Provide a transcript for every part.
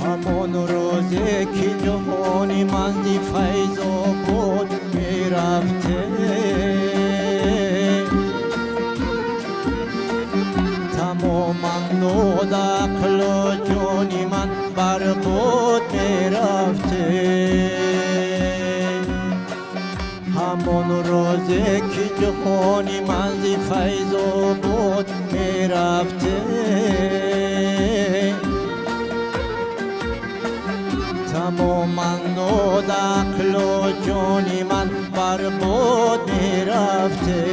Ҳамон рӯзе ки ҷаҳони ман зи файзо буд мерафте, тамоман дод ақлу ҷони ман бар буд мерафте. Ҳамон рӯзе ки ҷаҳони ман зи файзо буд мерафте, тамоман дод ақлу ҷони ман бар буд мерафте.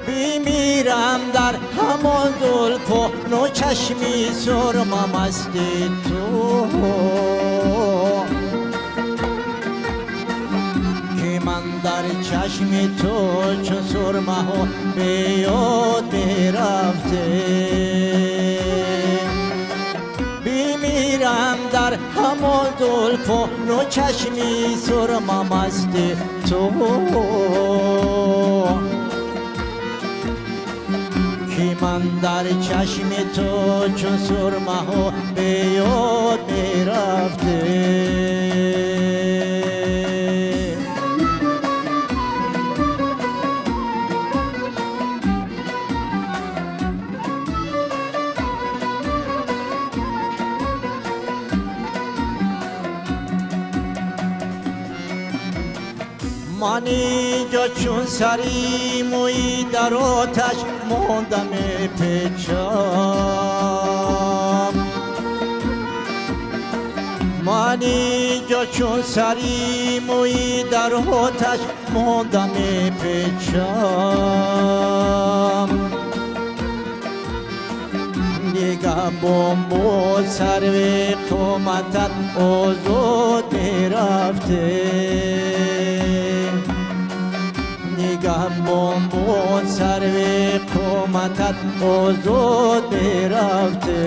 Бимирам дар ҳамон зулфу ночашми сурмамасти ту, ки ман дар чашми ту чун сурмаҳо беёд мерафте. Бимирам дар ҳамон зулфу ночашми сурмамасти ту, ки ман дар чашми ту чун сурмаҳо беёд мерафте. Ман инҷо чун сари мӯи дар оташ монда мепечам, ман инҷо чун сари мӯи дар оташ монда мепечам. Нигаҳбон буд сарви қоматат озод мерафте, нигаҳбон буд сарви қоматат озод мерафте.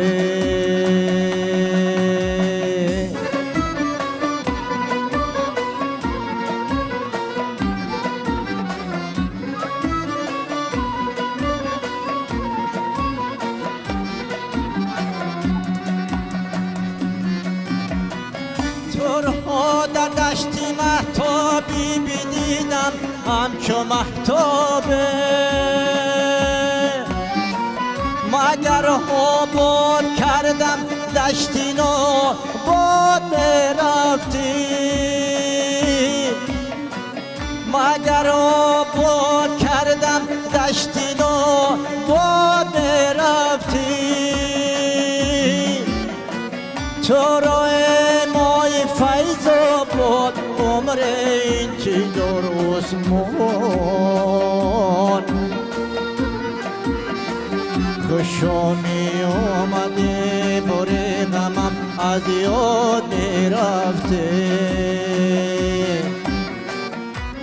Турҳо дар дашти маҳтобӣ бидидам ҳамчу маҳтобе, магар обод кардам дашти нобод мерафтӣ, магар обод кардам дашти нобод мерафтӣ. Туро мои файзо буд умри интизор Усмон, хушо меомадӣ бори ғамам аз ёд мерафте.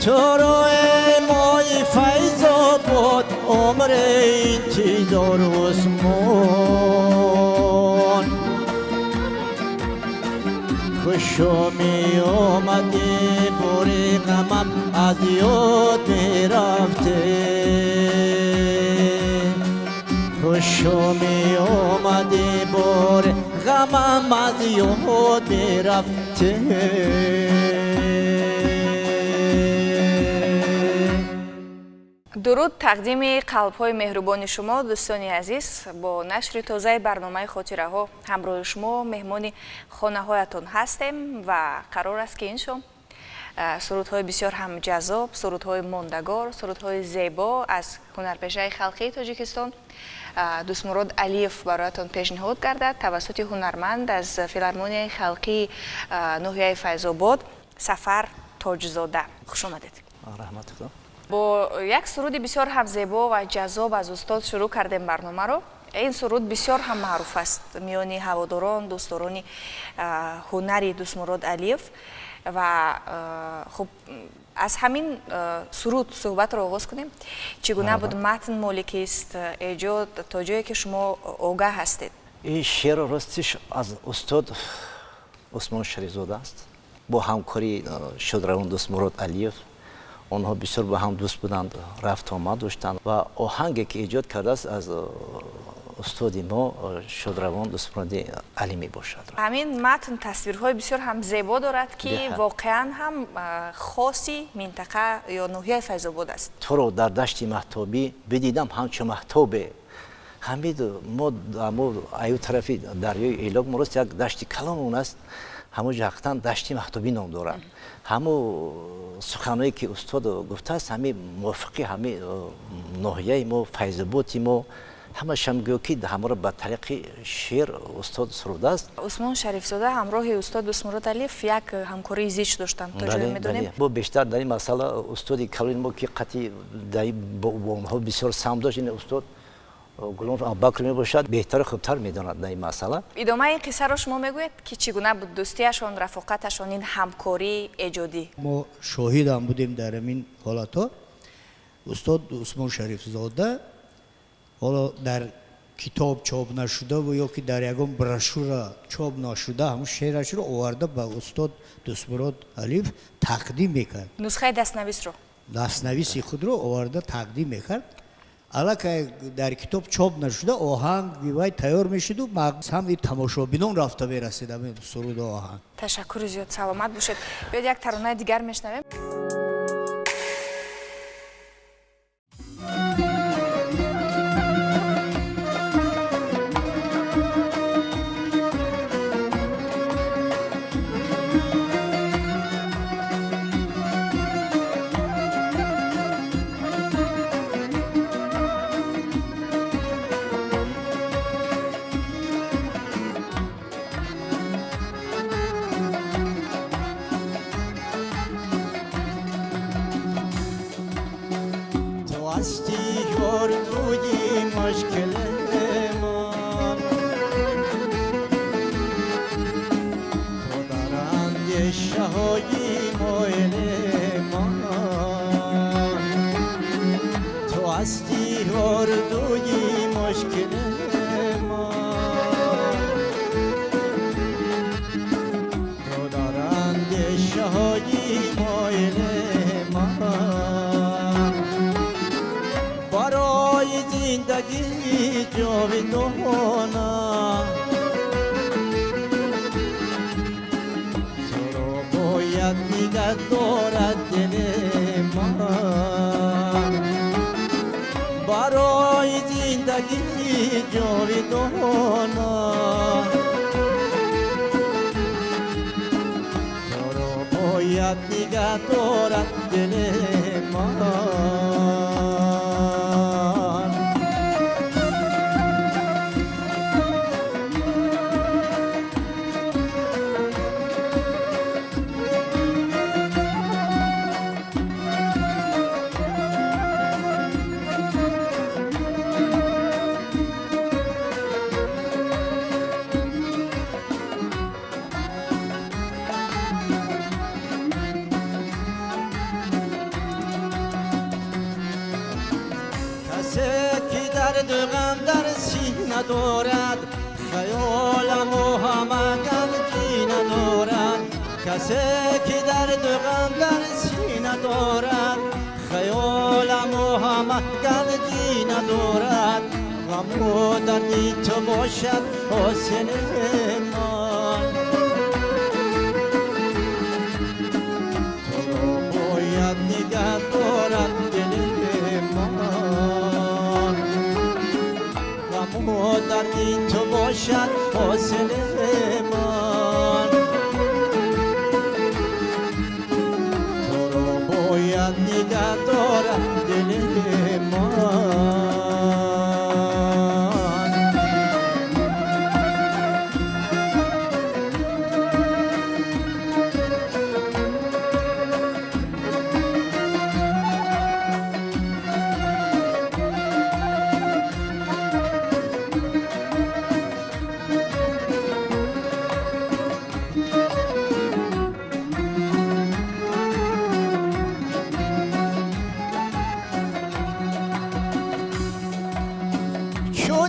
Туро мои файзо буд умри интизор Усмон, хушо меомадӣ бори ғамам аз ёд мерафте, хушо меомадӣ бори ғамам аз ёд мерафте. Дуруд тақдими қалбҳои меҳрубони шумо, дӯстони азиз. Бо нашри тозаи барномаи хотираҳо ҳамроҳи шумо меҳмони хонаҳоятон ҳастем ва қарор аст, ки ин шом сурудҳои бисёр ҳам ҷаззоб, сурудҳои мондагор, сурудҳои зебо аз ҳунарпешаи халқии Тоҷикистон Дӯстмурод Алиев бароятон пешниҳод гардад тавассути ҳунарманд аз филармонияи халқии ноҳияи Файзобод Сафар Тоҷзода. Хуш омадед. Раҳмат Худо. Бо як суруди бисёр ҳам зебо ва ҷаззоб аз устод шурӯъ кардем барномаро. Ин суруд бисёр ҳам маъруф аст миёни ҳаводорон, дӯстдорони ҳунари Дӯстмурод Алиев. Ва хуб, аз ҳамин суруд суҳбатро оғоз кунем. Чӣ гуна буд, матн моли кист, эҷод, то ҷое ки шумо огаҳ ҳастед? Ин шеър ростиш аз устод Усмон Шарифзода аст бо ҳамкории шодравон Дӯстмурод Алиев. Онҳо бисёр ба ҳам дӯст буданд, рафтуомад доштанд ва оҳанге ки эҷод кардааст, аз устоди мо шодравон Дӯстмуроди Алӣ мебошад. Ҳамин матн тасвирҳои бисёр ҳам зебо дорад, ки воқеан ҳам хоси минтақа ё ноҳияи Файзобод аст. Туро дар дашти маҳтобӣ бидидам ҳамчу маҳтобе. Ҳамид мо аю тарафи дарёи Элок мо рост як дашти калон аст, ҳамон ҷо ҳақиқатан дашти маҳтобӣ ном дорад. Ҳамо суханое ки устод гуфтааст, ҳами мувофиқи ҳами ноҳияи мо, Файзободи мо, ҳамашам гӯё ки ҳамаро ба тариқи шеър устод сурудааст. Усмон Шарифзода ҳамроҳи устод Дӯстмурод Алиев як ҳамкории зич доштанд, то ҷое медонем. Бо бештар дар ин масъала устоди калони мо, ки қатъи бо онҳо бисёр сам дошт, ин устод Гулом Абубакр мебошад, беҳтару хубтар медонад дар ин масъала. Идомаи ин қиссаро шумо мегӯед, ки чӣ гуна буд дӯстиашон, рафоқаташон, ин ҳамкории эҷодӣ? Мо шоҳидам будем дар ҳамин ҳолатҳо. Устод Усмон Шарифзода ҳоло дар китоб чоп нашудаву ё ки дар ягон брошюра чоп нашуда ҳамун шеърашро оварда ба устод Дӯстмурод Алиев тақдим мекард. Нусхаи дастнависро. Дастнависи худро оварда тақдим мекард. Аллакай дар китоб чоп нашуда оҳанг вай тайёр мешуду самти тамошобинон рафта мерасид ҳамин суруду оҳанг. Ташаккури зиёд, саломат бошед. Биёед, як таронаи дигар мешнавем. هستی اردوی مشکل من، تو در اندیشه های مایل من، تو هستی اردوی مشکل من، تو در اندیشه های مایل من، برای زندگی جاودانه تو را باید نگه دارد دل من، برای زندگی جاودانه تو را باید نگه دارد دل من. ندارد خیالم و همه گنجی ندارد، کسی که درد و غم در سینه دارد خیالم و همه گنجی ندارد، غم و دردی تو باشد حاصل من، تو را باید نگه دارد دل من، غم و دردی تو باشد حاصل من، تو را باید نگه دارد دل من.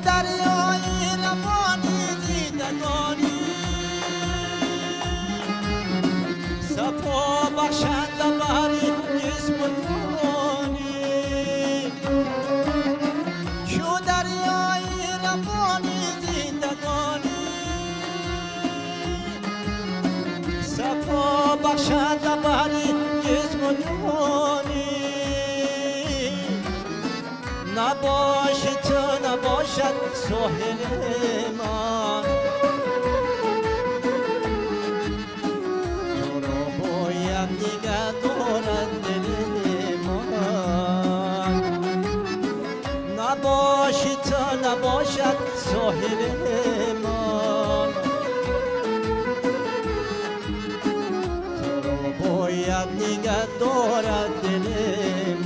Дарёи равони зиндагонӣ, сафо бахшанда баҳри ҷисму ҷонӣ. Чу дарёи равони зиндагонӣ, сафо бахшанда баҳри ҷисму ҷонӣ. Набоши ту, набошад соҳили ман. Туро бояд нигаҳ дорад дили ман. Набоши ту, набошад соҳили ман. Туро бояд нигаҳ дорад дили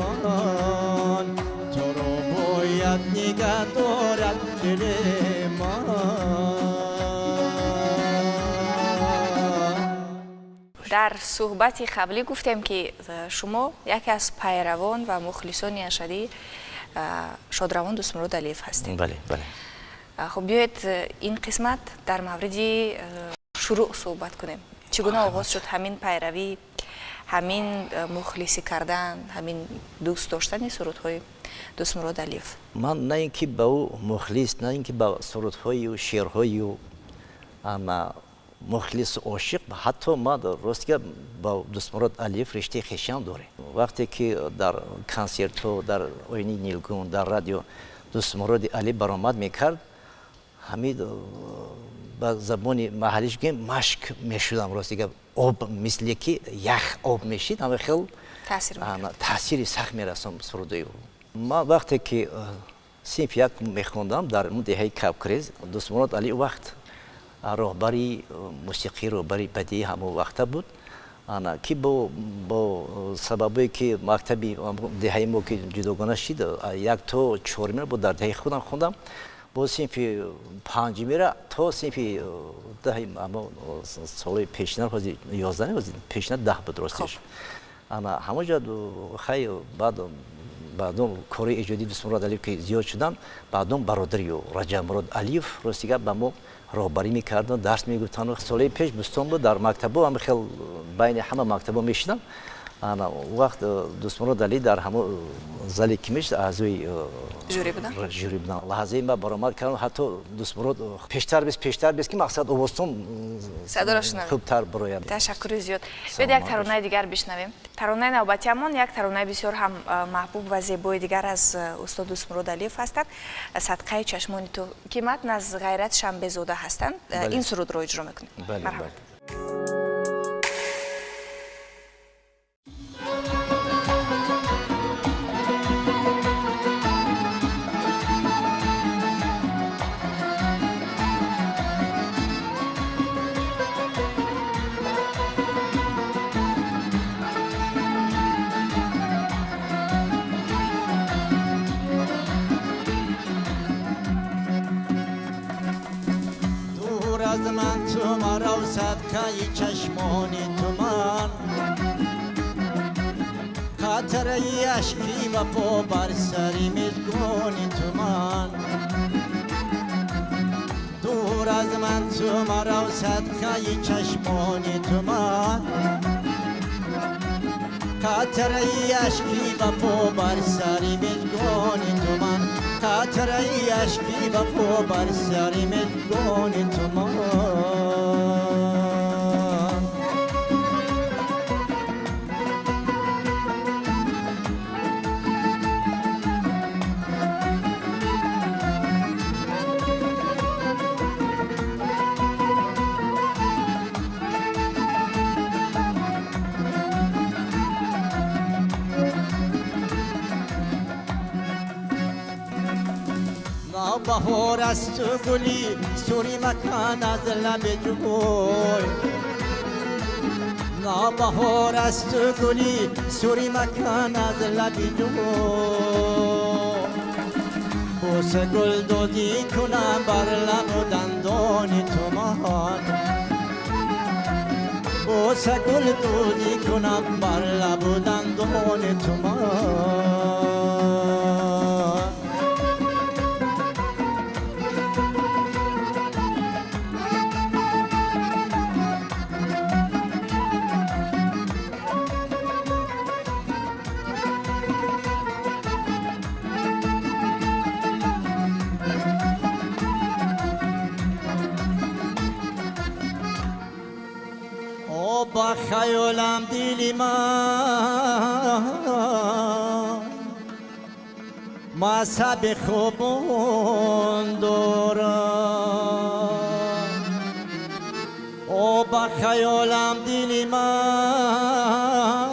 ман. Туро бояд нигаҳ дорад дили ман. Дар суҳбати қаблӣ гуфтем, ки шумо яке аз пайравон ва мухлисони ашадии шодравон Дӯстмурод Алиев ҳастед. Бале, бале. Хуб, биёед, ин қисмат дар мавриди шурӯъ суҳбат кунем. Чӣ гуна оғоз шуд ҳамин пайравӣ, ҳамин мухлисӣ кардан, ҳамин дӯст доштани сурудҳои Дӯстмурод Алиев? Ман на ин ки ба ӯ мухлис, на ин ки ба сурудҳою шеърҳою ама мухлису ошиқ, ҳатто ман, рост гап, ба Дӯстмурод Алиев риштаи хешиам дорем. Вақте ки дар консертҳо, дар оини Нилгун, дар радио Дӯстмуроди Алиев баромад мекард, ҳамин ба забони маҳаллиш гӯем, машк мешудам. Рости гап, об, мисле ки ях об мешид, ҳама хел таъсири сахт мерасон сурудои ӯ. Ман вақте ки синфи як мехондам дар деҳаи Кабкрез, Дӯстмурод Али вақт роҳбари мусиқӣ, роҳбари бадии ҳамон вақта буд. Ана ки бо сабабое ки мактаби деҳаи мо ки ҷудогона шид, як то чормира бо дар деҳаи худам хондам, бо синфи панҷмира то синфи даҳи, солҳои пешина, ҳозир 11, ҳозир пешина 10 буд, ростиш. Ана ҳамон ҷо хай баъд баъдон кори эҷодии Дӯстмурод Алиев ки зиёд шуданд, баъдон бародари ӯ Раҷабмурод Алиев, рости гап, ба мо роҳбарӣ мекарданд, дарс мегуфтанд. Солҳои пеш бӯстон буд, дар мактабо ҳама хел байни ҳама мактабо мешидам. Ана вақт Дӯстмурод Али дар ҳамо зале ки мешид, аъзои жюри буданд. Жюри буданд. Лаҳзаи ма баромад кардам, ҳатто Дӯстмурод пештар бес, пештар бес, ки мақсад овозтон хубтар барояд. Ташаккури зиёд. Биёед, як таронаи дигар бишнавем. Таронаи навбатиамон як таронаи бисёр ҳам маҳбуб ва зебои дигар аз устод Дӯстмурод Алиев ҳастанд, «Садқаи чашмони ту», ки матн аз Ғайрат Шанбезода ҳастанд. Ин сурудро иҷро мекунем. Марҳамат. Аз ман ту марав, садқаи чашмони ту ман. Қатраи ашки вафо бар сари мизгони ту ман. Дур аз ман ту марав, садқаи чашмони ту ман. Қатраи ашки вафо бар сари мизгони ту ман. Қатраи ашки вафо бар сари мизгони ту ман. Баҳор аст ту гули сури макан аз лаби ҷӯй. Набаҳор аст ту гули сури макан аз лаби ҷӯй. Бӯса гулдозӣ кунам бар лабу дандони ту ман. Бӯса гулдозӣ кунам бар лабу дандони ту ман. Ба хаёлам дили ман мазҳаби хубон дорад. О, ба хаёлам дили ман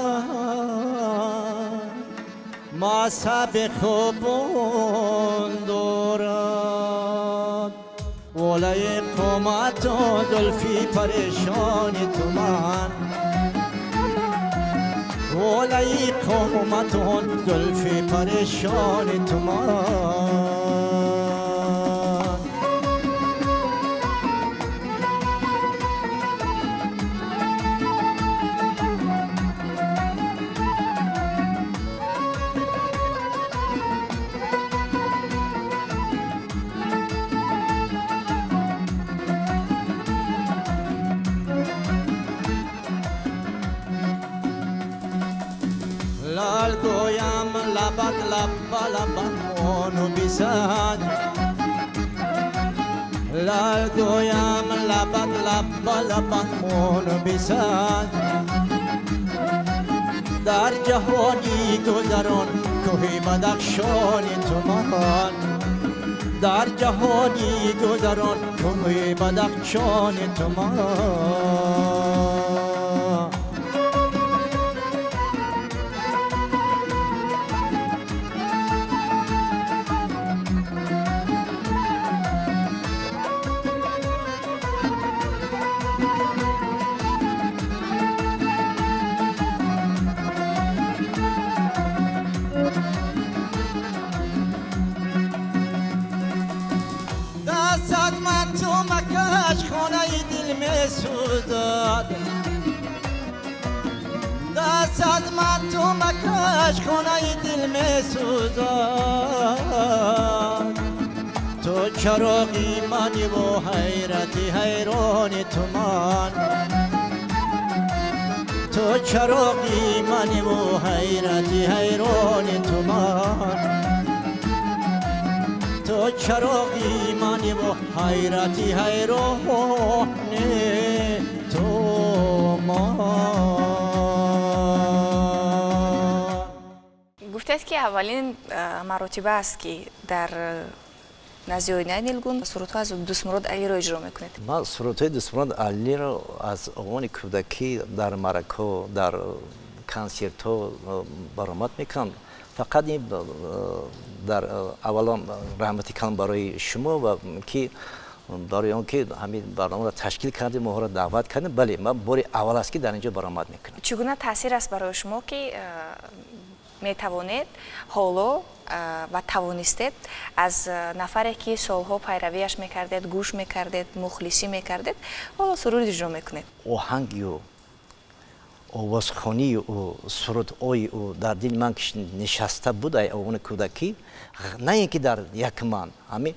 мазҳаби хубон дорад. Волаи қомату зулфи парешони ту ман, волаи қомату зулфи парешони ту ман. Лал гӯям лабат лабба лабамону бисаҷ, лал гӯям лабат лабба лабамону бисаҷ. Дар ҷаҳони гузарон кӯҳи Бадахшони туман, дар ҷаҳони гузарон кӯҳи Бадахшони туман. Даст аз ман ту макаш, хонаи дил месӯзад. Даст аз ман ту макаш, хонаи дил месӯзад. Ту чароғи мани бо ҳайрати ҳайрони ту ман, ту чароғи мани бо ҳайрати ҳайрони ту ман, ту чароғи мани бо ҳайрати ҳайрони ту ман. Гуфтед, ки аввалин маротиба аст, ки дар назди оинаи нилгун сурудҳо аз Дӯстмурод Алиро иҷро мекунед. Ман сурудҳои Дӯстмурод Алиро аз овони кӯдакӣ дар маъракаҳо, дар консертҳо баромад мекунам. Фақат ин дар аввалон раҳмати калон барои шумо ва ки барои он ки ҳамин барномаро ташкил кардем, моҳоро даъват кардем. Бале, ман бори аввал аст, ки дар ин ҷо баромад мекунам. Чӣ гуна таъсир аст барои шумо, ки метавонед ҳоло ва тавонистед аз нафаре, ки солҳо пайравиаш мекардед, гӯш мекардед, мухлисӣ мекардед, ҳоло суруд иҷро мекунед? Оҳанги ӯ, овозхонии ӯ, сурудҳои ӯ дар дили ман нишаста буд ай овони кӯдакӣ. На ин ки дар як ман, ҳамин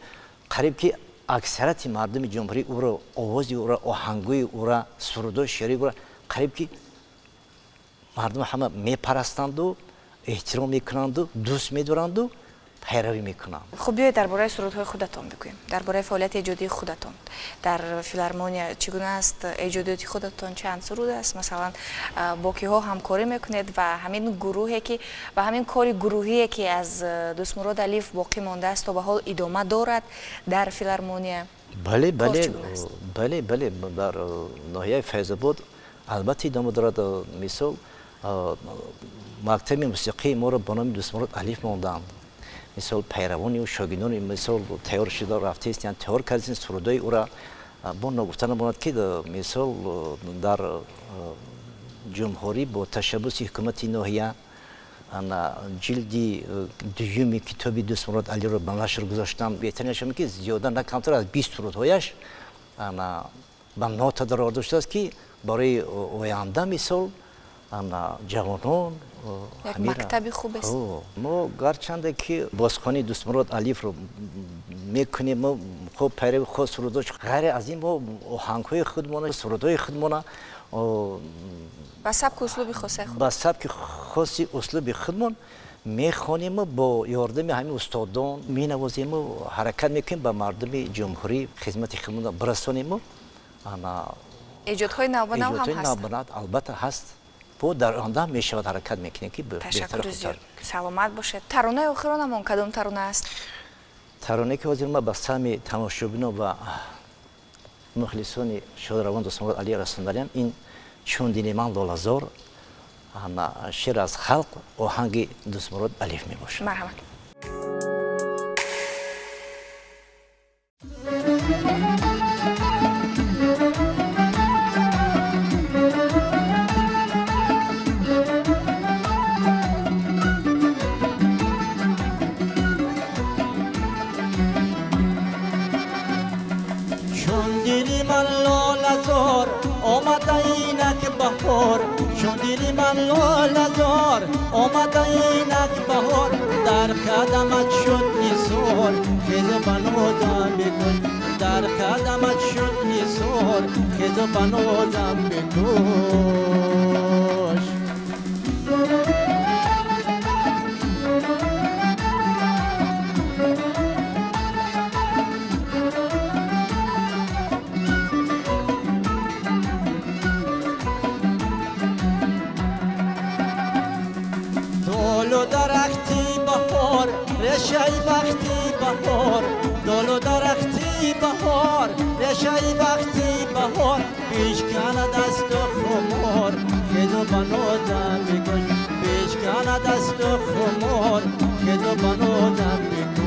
қариб ки аксарияти мардуми ҷумҳурӣ ӯро, овози ӯро, оҳангҳои ӯра, сурудҳои шеърии ӯра қариб ки мардум ҳама мепарастанду, эҳтиром мекунанду, дӯст медоранду, пайравӣ мекунанд. Хуб, биёед, дар бораи сурудҳои худатон бигӯем, дар бораи фаъолияти эҷодии худатон дар филармония. Чӣ гуна аст эҷодиёти худатон? Чанд суруд аст? Масалан, бо киҳо ҳамкорӣ мекунед ва ҳамин гурӯҳе ки ва ҳамин кори гурӯҳие, ки аз Дӯстмурод Алиев боқӣ мондааст, то ба ҳол идома дорад дар филармония? Бале, бале. Чӣ гуна аст? Бале, дар ноҳияи Файзобод албатта идома дорад. Мисол, мактаби мусиқии моро ба номи Дӯстмурод Алиев монданд. Мисол, пайравони ӯ, шогирдони, мисол, тайёр шуда рафтаистянд, тайёр кардастанд сурудҳои ӯра. Бо ногуфта намонад, ки мисол, дар ҷумҳурӣ бо ташаббуси ҳукумати ноҳия ҷилди дуюми китоби Дӯстмурод Алиро ба нашр гузоштам. Беҳтаринаш ки зиёда на камтар аз 20 сурудҳояш ба нота дароварда шудааст, ки барои оянда, мисол, ҷавонон Як мактаби хуб аст. Мо гарчанде ки бозхонии Дӯстмурод Алиевро мекунем, мо хуб пайрави худ сурудош, ғайр аз ин мо оҳангҳои худмона, сурудҳои худмона ба сабку услуби хосаи худ ба сабки хоси услуби худмон мехонему, бо ёрдами ҳамин устодон менавозему, ҳаракат мекунем, ба мардуми ҷумҳурӣ хизмати худмонро бирасонему. Ана. Эҷодҳои навбанав ҳам ҳаст? Албатта ҳаст. Бо дар оянда мешавад, ҳаракат мекунем ки Ташаккури зиёд, саломат бошед. Таронаи охиронамон кадом тарона аст? Таронае ки ҳозир ма ба сами тамошобино ва мухлисони шодравон Дӯстмурод Алиев расондарем, ин «Чун дили ман лолазор», шеър аз халқ, оҳанги Дӯстмурод Алиев мебошад. Марҳамат. Чун дили ман лолазор омада инак баҳор, чун дили ман лолазор омада инак баҳор, дар қадамат шуд нисор, хезу ба нозам бикуш, дар қадамат шуд нисор, хезу ба нозам бикуш. Долу дарахти баҳор, решаи бахти баҳор, долу дарахти баҳор, решаи бахти баҳор, бишканад асту хумор, хезу ба нозам бикуш, бишканад асту хумор, хезу ба нозам бикуш.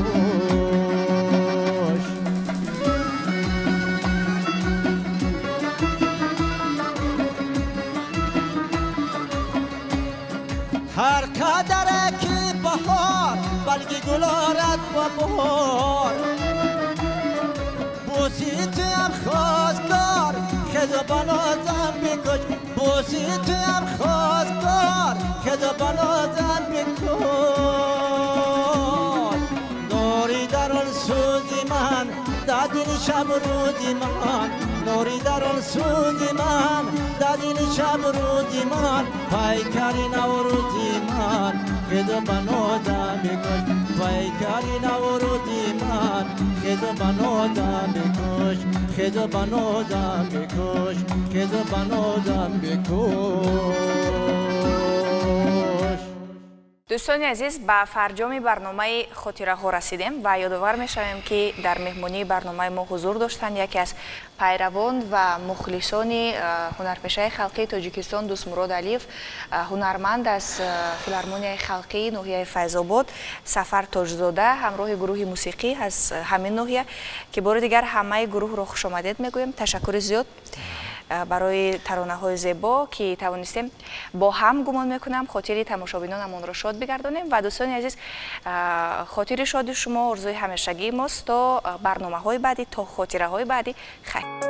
Ҳар қадаре ки баҳор барги гул орад ба бор, бӯси туям хостгор, хезу ба нозам бикуш, бӯси туям хостгор, хезу ба нозам бикуш. Нури дар он сӯзи ман, дар дили шабу рӯзи ман, нури дар он сӯзи ман, дар дили шабу рӯзи ман, пайкари наврӯзи ман, хезу ба нозам бикуш, пайкари наврӯзи ман, хезу ба нозам бикуш, хезу ба нозам бикуш, хезу ба нозам бикуш. Дӯстони азиз, ба фарҷоми барномаи хотираҳо расидем ва ёдовар мешавем, ки дар меҳмонии барномаи мо ҳузур доштанд яке аз пайравон ва мухлисони ҳунарпешаи халқии Тоҷикистон Дӯстмурод Алиев, ҳунарманд аз филармонияи халқии ноҳияи Файзобод Сафар Тоҷзода ҳамроҳи гурӯҳи мусиқӣ аз ҳамин ноҳия, ки бори дигар ҳамаи гурӯҳро хушомадед мегӯем. Ташаккури зиёд барои таронаҳои зебо, ки тавонистем бо ҳам, гумон мекунам, хотири тамошобинонамонро шод бигардонем. Ва дӯстони азиз, хотири шоди шумо орзуи ҳамешагии мост. То барномаҳои баъдӣ, то хотираҳои баъдӣ, хайр.